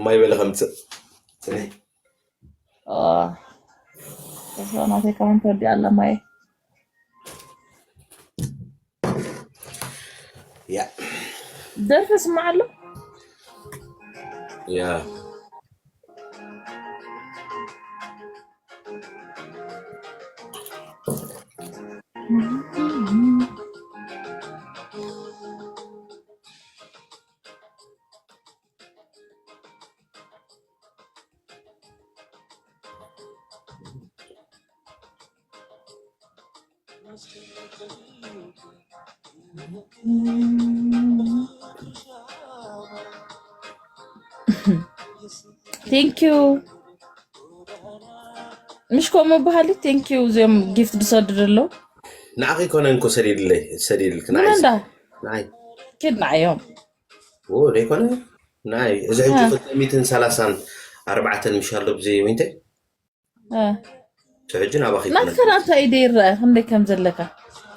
ማይ በለ ከምፅእ ፅነ። ናተይ ካውን ተወዲኣ ኣላ ማየ። ያ ደርፊ ስማዕ ኣሎ። ያ Thank you። ምሽ ከምኡ በሃሊ thank you። እዚኦም ጊፍት ዝሰዱ ዘለዉ ንዓኺ ኮነ እንኮ ሰዲድለይ ሰዲድልክ ንዓይ ንመንዳ ንዓይ ኪድ ንዓዮም ኦ ዘይኮነ ናይ እዚ ሕጂ ክልተ ሚእትን ሰላሳን ኣርባዕተን ምሻሎ ብዚ ወይንተ ሕጂ ናባኺ ናትካ እንታይ ኢደ ይረአ ክንደይ ከም ዘለካ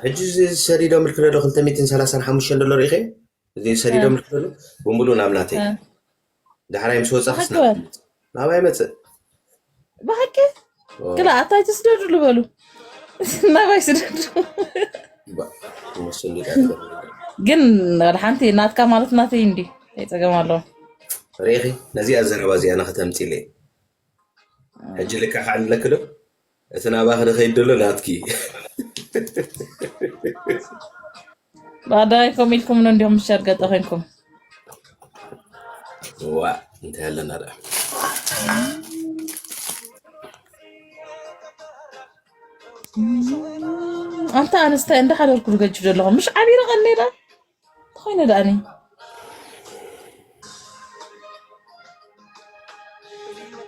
ሕጂ እዚ ሰዲዶም ልክ ደሎ ክልተ ሚእትን ሰላሳን ሓሙሽተን ደሎ ርኢኸ እዚ ሰዲዶም ልክ ደሎ ብምሉ ናብ ናተይ ዳሕራይ ምስ ወፃ ክስና ናባይ መፅእ ብሓቂ ክላ ኣታይ ትስደዱሉ በሉ ናባይ ስደዱ ግን ወደ ሓንቲ ናትካ ማለት ናተይ እንዲ ኣይፀገም ኣለዎ ርኢኺ ነዚኣ ዘረባ እዚኣ ንክተምፂለይ ሕጂ ልካ ከዓ ኣለክ ዶ እቲ ናባኺ ንኸይድ ደሎ ናትኪ ባዳይ ኮም ኢልኩም ነው እንዲሁም ምሻር ገጠ ኮይንኩም ዋ እንታይ ኣለና ዳ ኣንተ ኣንስታይ እንዳሓደርኩ ዝገጅ ዘለኹም ምሽ ዓቢረ ቀኔዳ ተኾይነ ዳኣኒ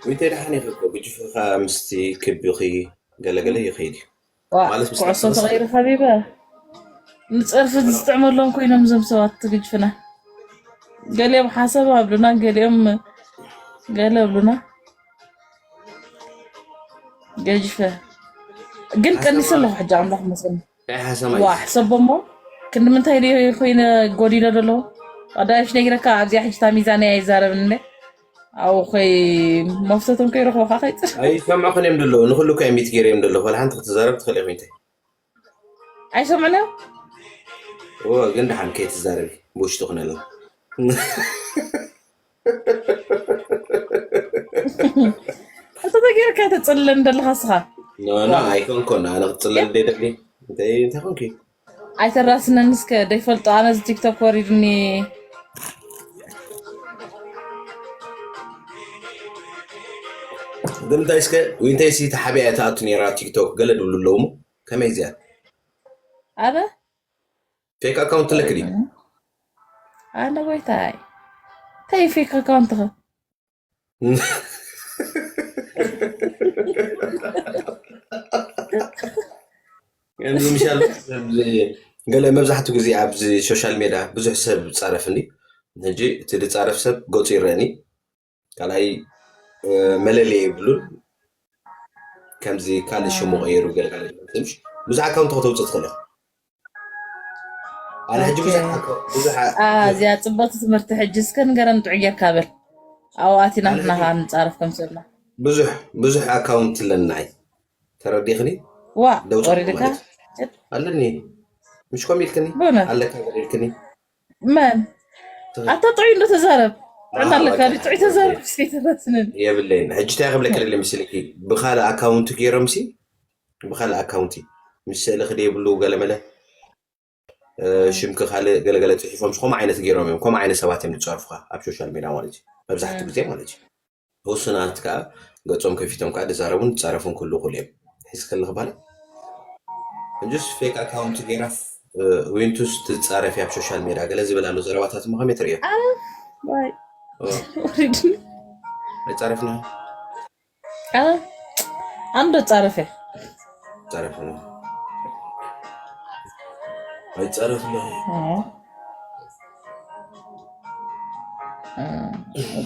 ወይተ ደሓን ይኽእኮ ግጅፍኻ ምስቲ ክብኺ ገለገለ ይኸይድ እዩ ማለት ምስ ኩዕሶ ተቐይሩ ሓቢበ ንፀርፊ ዝጥዕመሎም ኮይኖም እዞም ሰባት ትግጅፍና ገሊኦም ሓሰብ ኣብሉና ገሊኦም ገለ ኣብሉና ገጅፈ ግን ቀኒሰ ኣለኹ ሕጂ ኣምላኽ መስል ናይ ሓሰማይ ዋ ሕሰቦሞ ክንዲ ምንታይ ድዩ ኮይነ ጎዲለ ደሎ ኣዳይሽ ነጊረካ ኣብዚኣ ሕጂ እታ ሚዛን እያ ይዛረብን እንደ ኣብኡ ኮይ መፍሰቶም ከይረኽቦ ከዓ ከይፅር ኣይሰምዑኽን እዮም ደለዉ ንኩሉ እኮ እዮም ሚት ገይረ እዮም ደለዉ ወላ ሓንቲ ክትዛረብ ትኽእል ኢኹ እንታይ ኣይሰምዑን እዮም እዎ ግን ደሓን ከይትዛረቢ ብውሽጢ ኩነላ ሕቶ ተገይርካ ተፅልለን ደለካ ስኻ ኖ ኖ ኣይኮንኮን ኣነ ክትፅለል ደደሊ እንታይ እንታይ ኮንኪ ኣይተራስነን እስከ ደይፈልጦ ኣነ እዚ ቲክቶክ ወሪድኒ ግን እንታይ እስከ ዊንተይ ሲ ተሓቢኣ እያ ትኣቱ ነራ ቲክቶክ ገለ ድብሉ ኣለዉ እሞ ከመይ እዚኣ ኣበ ፌክ ኣካውንት ኣለክ ድዩ ኣነ ጎይታይ እንታይ ፌክ ኣካውንትኸ ከምዚ ምሻል ገለ መብዛሕትኡ ግዜ ኣብዚ ሶሻል ሜድያ ብዙሕ ሰብ ፃረፍኒ ሕጂ እቲ ዝፃረፍ ሰብ ገፁ ይረአኒ ካልኣይ መለለየ የብሉን ከምዚ ካልእ ሽሙ ቀይሩ ገለገለ ብዙሕ ኣካውንት ከተውፅእ ትኽእል ኣነ ሕጂ ብዙሕ ብዙሕ እዚኣ ፅቡቅቲ ትምህርቲ ሕጂ እስከ ንገረን ጥዑይ ጌርካ በል ኣብኡ ኣቲና ንሕና ከዓ ንፃረፍ ከም ዘለና ብዙሕ ብዙሕ ኣካውንት ኣለናይ ተረዲኽኒ ዋ ደውፅ ወሪድካ ኣለኒ ምሽ ኮም ኢልክኒ ብእውነት ኣለካ ኢልክኒ መን ኣታ ጥዑይ እንዶ ተዛረብ ጥዕና ኣለካ ድዩ? ጥዑይ ተዛረብ እስከ ተፈትንን የብለይን ሕጂ እንታይ ክብለኪ ደሊ ምስልኪ ብካልእ ኣካውንት ገይሮም ሲ ብካልእ ኣካውንቲ ምስ ስእሊ ክደ የብሉ ገለመለ ሽምኪ ካልእ ገለገለ ፅሒፎም ከምኡ ዓይነት ገይሮም እዮም ከምኡ ዓይነት ሰባት እዮም ዝፀርፉካ ኣብ ሶሻል ሜድያ ማለት እዩ መብዛሕትኡ ግዜ ማለት እዩ ውሱናት ከዓ ገፆም ከፊቶም ከዓ ዝዛረቡን ዝፃረፉን ክህልዉ ይኽእሉ እዮም ሒዝ ከለክ ባለ ሕጅስ ፌክ ኣካውንት ገይራ ዊንቱስ ትፃረፍ ኣብ ሶሻል ሜድያ ገለ ዝብል ኣሎ ዘረባታት እሞ ከመይ ትርእዮ ኣረ ዋይ ወሪድኒ ኣይፃረፍና ኣረ ኣንዶ ፃረፈ ፃረፍና ኣይፃረፍና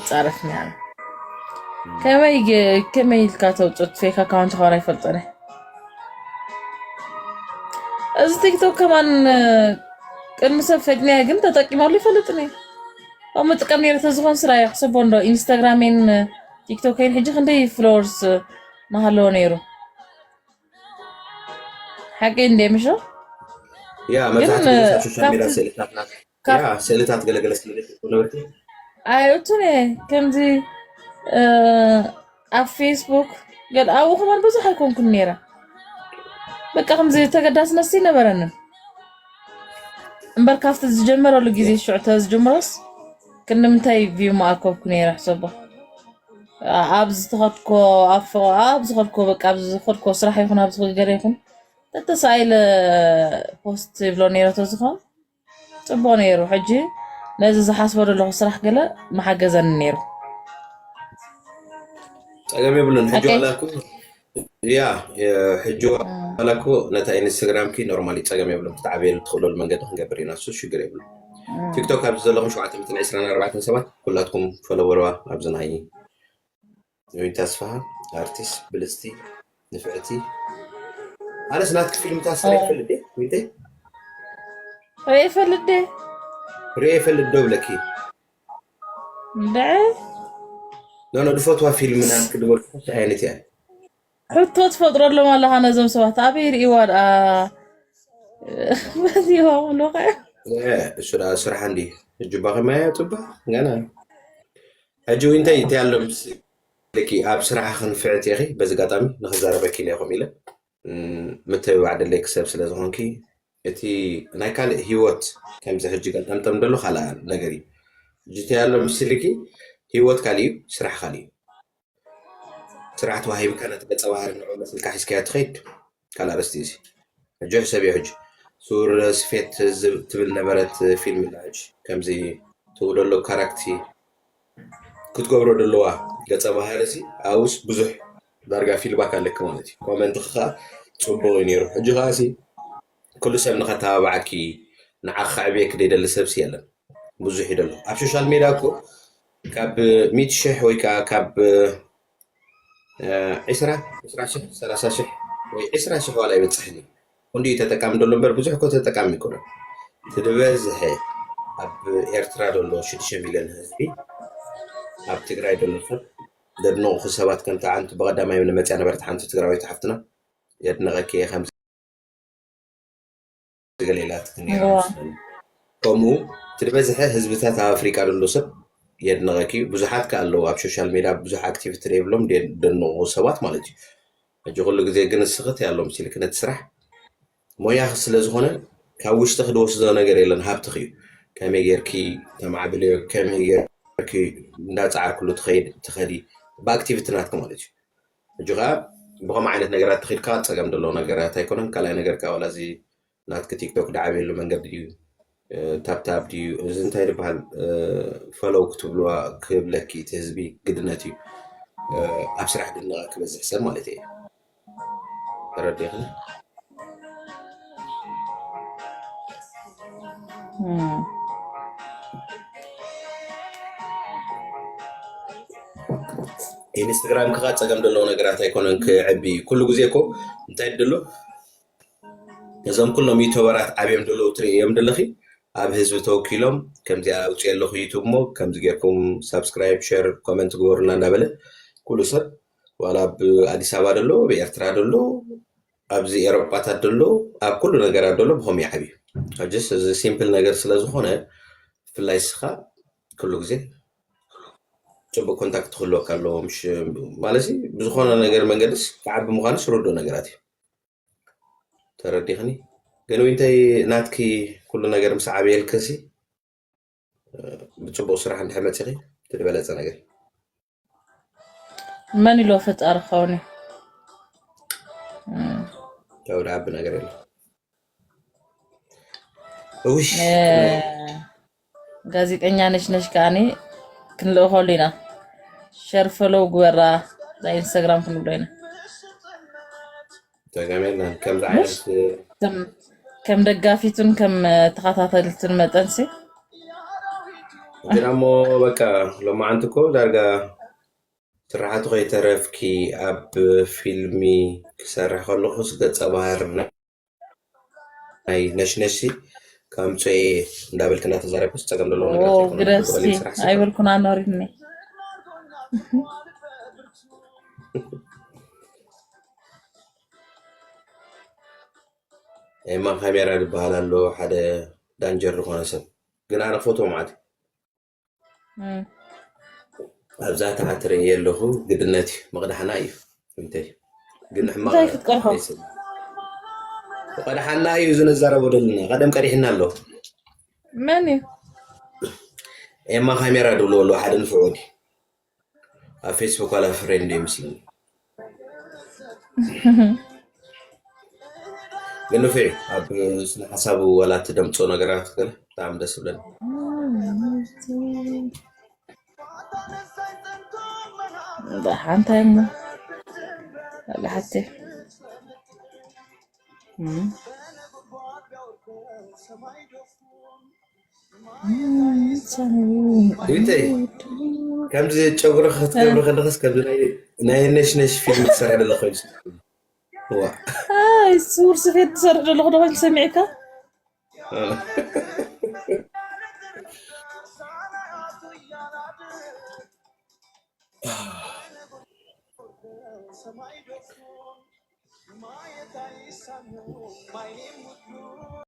ፃረፍና ከመይ ከመይ ኢልካ ተውፅት ፌክ ኣካውንት ኸራ ይፈልጠነ እዚ ቲክቶክ ከማን ቅድሚ ሰብ ፈድንያ ግን ተጠቂማሉ ይፈልጥን እየ። ኣብ ምጥቀም ነይረ ተዝኾን ስራ እየ ክሰቦ እንዶ ኢንስታግራሜን ቲክቶኬን ሕጂ ክንደይ ፍሎወርስ መሃለዎ ነይሩ። ሓቂ እንደ ምሾ ያ ግን መብዛሕትኡ ግዜ ኣብ ሶሻል ሚዲያ ካብቲ ስእልታት ናት ካብ ያ ስእልታት ገለገለ ስለ ነበርቲ ኣይእቱን እየ ከምዚ እ፣ ኣብ ፌስቡክ ገል ኣብኡ ከማን ብዙሕ ኣይኮንኩን ነይረ። በቃ ከምዚ ተገዳስነት ይነበረንን እምበር ካብቲ ዝጀመረሉ ግዜ ሽዑ ተዝጅምሮስ ክንምንታይ ቪው መኣከብኩ ነይረ ሕሰቦ። ኣብ ዝተኸድኮ ኣብ ፎ- ኣብ ዝኸድኮ በቃ ኣብ ዝኸድኮ ስራሕ ይኹን ኣብ ዝኸድገለ ይኹን ተተሳኢለ ፖስት ይብሎ ነይረ ተዝኾን ጽቡቕ ነይሩ። ሕጂ ነዚ ዝሓስቦ ዘለኹ ስራሕ ገለ መሓገዘኒ ነይሩ። ጸገም የብሉን። ሕጂ ሓቀይ ዋላ እኮ ያ የ- ሕጂ ዋላ እኮ ነታ ኢንስታግራም ኪ ኖርማሊ ጸገም የብሉን። ክትዓብየሉ ትኽእለሉ መንገዲ ክንገብር ኢና። እሱ ሽግር የብሉን። ቲክቶክ ኣብዚ ዘለኹም ሸውዓተ ሚእትን ዕስራን ኣርባዕተን ሰባት ኩላትኩም ፈለወርዋ ኣብዚ ናይ ዊንታ ኣስፍሃ ኣርቲስት ብልጽቲ ንፍዕቲ ኣነስ ናትኪ ፊልምታት ስለ ይፈልጥ እ ዊንተይ ርእየ ይፈልጥ ደ ርኤ ይፈልጥ ዶ ብለኪ እንድዐ ኖ ኖ ድፈትዋ ፊልም ናትኪ ድበልኩ እንታይ ዓይነት እያ ሕቶ ትፈጥረሎም ኣለኻ ነዞም ሰባት ኣበይ ርእይዋ ደኣ በዚዋ ምሎኸ እ፣ እሱ ደኣ ስራሕ እንዲ እጅባ ከማያ ጽባ ገና ሕጂ ዊንተይ እንታይ ኣሎ ምስ ልኪ ኣብ ስራሕ ክንፍዕት ኢኺ በዚ ኣጋጣሚ ንክዛረበኪ ኢለ ኢኹም ኢለ እም፣ ምትብባዕ ደለይኪ ሰብ ስለ ዝኾንኪ እቲ ናይ ካልእ ህይወት ከምዚ ሕጂ ገልጠምጠም ደሎ ካልኣ ነገር እዩ ሕጂ እንታይ ኣሎ ምስ ልኪ ህይወት ካልእ እዩ ስራሕ ካልእ እዩ ስራሕ ተዋሂብካ ነቲ ገጸ ባህሪ ንዑ መስልካ ሒዝካዮ ትኸይድ ካልእ ኣርእስቲ እዚ ሕጂ ሕሰብ እዩ ሕጂ ሱር ስፌት ዝብ- ትብል ነበረት ፊልም ላ ሕጂ ከምዚ ትውደሎ ካራክቲ ክትገብሮ ደለዋ ገጸ ባህሪ እዚ ኣብስ ብዙሕ ዳርጋ ፊድባክ ኣለኪ ማለት እዩ ኮመንትኺ ከዓ ፅቡቅ እዩ ነይሩ ሕጂ ከዓ ሲ ኩሉ ሰብ ንኸተባብዓኪ ንዓኺ ከዕብየኪ ደይደሊ ሰብሲ የለን ብዙሕ እዩ ደሎ ኣብ ሶሻል ሜድያ እኮ ካብ ሚእቲ ሽሕ ወይ ከዓ ካብ ዒስራ ዒስራ ሽሕ ሰላሳ ሽሕ ወይ ዒስራ ሽሕ ዋላ ይበፅሕን እዩ ክንዲኡ ተጠቃሚ ደሎ እምበር ብዙሕ እኮ ተጠቃሚ ይኮነን እቲ ዝበዝሐ ኣብ ኤርትራ ደሎ ሽዱሽተ ሚልዮን ህዝቢ ኣብ ትግራይ ደሎ ሰብ ዘድንቑ ሰባት ከምቲ ሓንቲ ብቐዳማይ ንመፅያ ነበረት ሓንቲ ትግራዊት ሓፍትና የድንቐኪ እየ ከምዚ ገለ ኢላትኪ ነይራ ከምኡ እቲ ዝበዝሐ ህዝብታት ኣብ ኣፍሪቃ ደሎ ሰብ የድንቐኪ እዩ ብዙሓት ከ ኣለዉ ኣብ ሶሻል ሜድያ ብዙሕ ኣክቲቪቲ ዘይብሎም የድንቑ ሰባት ማለት እዩ ሕጂ ኩሉ ግዜ ግን እስኺ እንታይ ኣሎ መሲልኪ ነቲ ስራሕ ሞያኺ ስለ ዝኾነ ካብ ውሽጥኺ ድወስዶ ነገር የለን ሃብትኺ እዩ ከመይ ጌርኪ ተማዕብልዮ ከመይ ጌርኪ እንዳፀዓርክሉ ትኸይድ ትኸዲ ብኣክቲቪቲ ናትኪ ማለት እዩ ሕጂ ከዓ ብኸም ዓይነት ነገራት ትኺድካ ፀገም ዘለዎ ነገራት ኣይኮነን ካልኣይ ነገር ከዓ ዋላ እዚ ናትኪ ቲክቶክ ድዓብየሉ መንገዲ እዩ ታብታብ ድዩ እዚ እንታይ ዝበሃል ፈለው ክትብልዋ ክብለኪ እቲ ህዝቢ ግድነት እዩ ኣብ ስራሕ ድነቐ ክበዝሕ ሰብ ማለት እየ ተረዲኽኒ ኢንስትግራም ክኻ ፀገም ዘለዎ ነገራት ኣይኮነን ክዕቢ ኩሉ ግዜ እኮ እንታይ ድሎ እዞም ኩሎም ዩቱበራት ዓብዮም ዘለዉ ትርእዮም ዘለኺ ኣብ ህዝቢ ተወኪሎም ከምዚ ኣውፅእ ኣለኹ ዩቱብ ሞ ከምዚ ጌርኩም ሳብስክራይብ ሸር ኮመንት ግበሩና እንዳበለ ኩሉ ሰብ ዋላ ኣብ ኣዲስ ኣበባ ደሎ ኣብ ኤርትራ ደሎ ኣብዚ ኤሮጳታት ደሎ ኣብ ኩሉ ነገራት ደሎ ብኸም ይዓብዩ ሕጅስ እዚ ሲምፕል ነገር ስለ ዝኾነ ብፍላይ ስኻ ኩሉ ግዜ ፅቡቅ ኮንታክት ክህልወካ ኣለዎ ምሽ ማለት ብዝኾነ ነገር መንገድስ ክዓቢ ምዃንስ ርዶ ነገራት እዩ ተረዲኽኒ ግን ዊንተይ ናትኪ ኩሉ ነገር ምስ ዓብየልክሲ ብፅቡቅ ስራሕ እንድሕር መፂኺ ትድበለፀ ነገር መን ኢሎ ፈጣሪ ኸውን ተውዳ ዓቢ ነገር የለ እውሽ ጋዜጠኛ ነሽነሽ ከዓኒ ክንልእኸሉ ኢና ሸር ፈሎው ግበራ ናይ ኢንስታግራም ክንብሎ ኢና ተገሜለን ከምዚ ዓይነት ከም ደጋፊቱን ከም ተኸታተልትን መጠን ሲ ግን ኣሞ በቃ ሎማዓንቲ እኮ ዳርጋ ስራሕቱ ከይተረፍኪ ኣብ ፊልሚ ክሰርሕ ከለኹስ ገፀ ባህር ናይ ነሽነሽ ሲ ከምፅኦ እየ እንዳበልክ እናተዛረብኩስ ፀገም ዘለዎ ነገር ኦ፣ ኣይኮነን። ግደስ በሊ እስኪ፣ ስራሕ ስራሕ። ኣይበልኩን ኣኖሪኒ። ኤማ ካሜራ ዝበሃል ኣሎ፣ ሓደ ዳንጀር ዝኾነ ሰብ። ግን ኣነ ክፈትዎ ማለት እዩ። እም። ኣብዛ ተዓትረ እየ ኣለኹ፣ ግድነት እዩ፣ መቕዳሕና እዩ። እንተይ ግን ሕማቕ እንታይ ክትቀርሖ? ኣይስብ። መቕዳሕና እዩ፣ እዚ ንዛረቦ ዘለና። ቀደም ቀዲሕና ኣሎ። መን እዩ? ኤማ ካሜራ ድብሎ ኣሎ፣ ሓደ ንፍዑ ድዩ? ኣብ ፌስቡክ ዋላ ፍሬንድ ይመስለኒ። ግን ንፍዑ ኣብ ስነ ሓሳቡ ዋላ ትደምፆ ነገራት ገለ ብጣዕሚ ደስ ይብለኒ። ደሓን እንታይ እሞ? ወላ ሓቲ። እም። እም፣ ሰኑ። ይተይ፣ ከምዚ ጨጉሪ ክትገብሪ ከለኽስ ከምዚ ናይ፣ ናይ ነሽነሽ ፊልም ትሰርሒ ዘለኺ ይመስል። ዋ። ኣይ፣ ሱር ስፌት ትሰርሕ ዘለኹ ዶ ኮይኑ ሰሚዕካ?